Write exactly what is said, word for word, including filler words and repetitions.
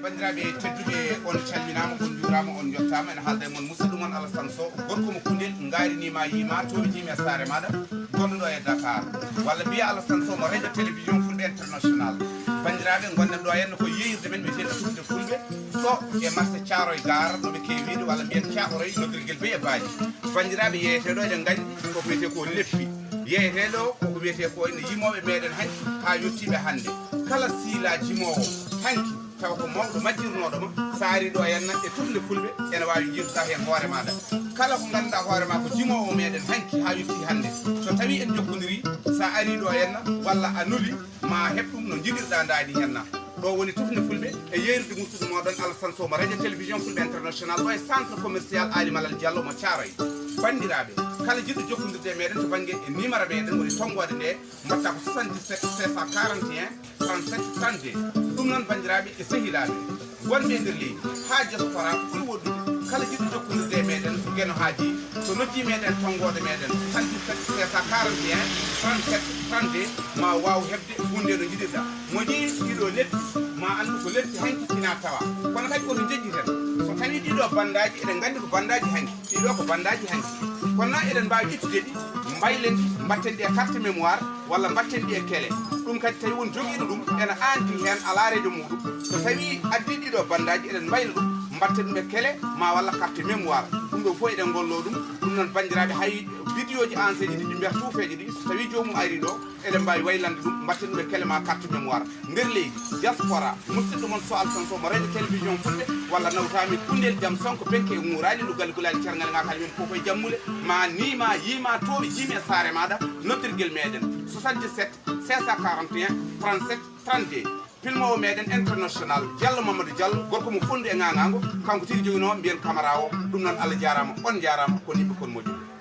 Banndiraaɓe tedduɓe, on calminaama, on njuuraama, on njottaama. Ene haalda e mon musidɗo mon Alassane Sow, gorko mo Kundel, ngaari ni ma yii ma, toowi jiimi e saare maaɗa, gonɗo ɗo e Dakar. Walla mbiya Alassane Sow mo Radio Télévision Fulɓe International. Banndiraaɓe, ngonɗen ɗo henna ko yeeyirde men wiyeteende Tufnde Fulɓe, ɗo e marché Thiaroye Gare, no ɓe keewi wiyde, walla mbiyen Thiaroye, noddirgel Bey e Baaji. Banndiraaɓe, yeeyetee ɗo, eɗen nganndi ko wiyetee ko leppi. Yeeyetee ɗo koko wiyetee ko ene yimooɓe meɗen hanki haa yettiiɓe hannde. Kala siila jimoowo hanki, taw ko mawɗo majjirnooɗo ma, so a arii ɗo henna e Tufnde Fulɓe, ene waawi njiiduɗaa heen hoore maaɗa. Kala ko ngannduɗaa hoore ma ko jimoowo meɗen hanki haa yettii hannde, so tawii en njokkondirii, so a arii ɗo henna walla a nuli, ma a heɓ ɗum no njiɗirɗaa ndaani henna. Ɗo woni Tufnde Fulɓe e yeeyirde musidɗo mooɗon Alassane Sow mo Radio Télévision Fulɓe International, ɗo e centre commercial Aly Malal Diallo mo Thiaroye. Banndiraaɓe, kala jiɗɗo jokkondirde e meɗen to bannge e numéro meɗen woni tonngoode nde, mbaɗta ko soixante-dix-sept cinq cent quarante et un trente-sept trente-deux. Ɗum noon, banndiraaɓe e sehilaaɓe wonɓe e nder leydi haa diaspora ɓuri woɗɗude, kala jiɗɗo jokkondirde e meɗen so Geno haajii, so noddii meɗen tonngoode meɗen soixante-dix-sept cinq cent quarante et un trente-sept trente-deux, ma waaw heɓde huunde no njiɗirɗaa. Mo njii ɗiɗo leppi, ma anndu ko leppi hanki ina tawa. Kono kadi woto njejjiten. So tawii ɗiɗo bandaaji, eɗen nganndi ko bandaaji hanki. Ɗiɗo ko bandaaji hanki. Kono noon eɗen mbaawi ittude ɗi, mbaylen ɗi, mbatten ɗi e carte mémoire, walla mbatten ɗi e kele. Ɗum kadi tawi won jogiiɗo ɗum, ene aanti heen alaa reejo muuɗum. So tawii addii ɗiɗo bandaaji, eɗen mbayla ɗum, mbatten ɗum e kele, ma walla carte mémoire. Ɗum ɗo fof eɗen ngolloo ɗum. Ɗum noon, banndiraaɓe, hay vidéo ji ancien ji ɗi, ɗi mbiyata tuufeeje ɗi, so tawii joomum arii ɗo, eɗen mbaawi waylande ɗum, mbatten ɗum e kele ma carte mémoire. Nder leydi, diaspora, musidɗo mon Sow Alassane Sow mo Radio Télévision Fulɓe, walla nawtaami Kundel Jam Sonko Benke e Ŋuuraali, Luggal Gulaali, Cerŋal Ŋaakaali, men fof e Jammule, ma nii ma yii ma toowi jiimi e saare maaɗa, noddirgel meɗen, soixante-dix-sept cinq cent quarante et un trente-sept trente-deux. Filmoowo meɗen international, Diallo Mamadou Diallo, gorko mo Fondu e Ŋaaŋaango, kanko tigi joginoo mbiyen caméra o. Ɗum noon, Allah jaaraama, on njaaraama, kon yimɓe kon moƴƴuɓe.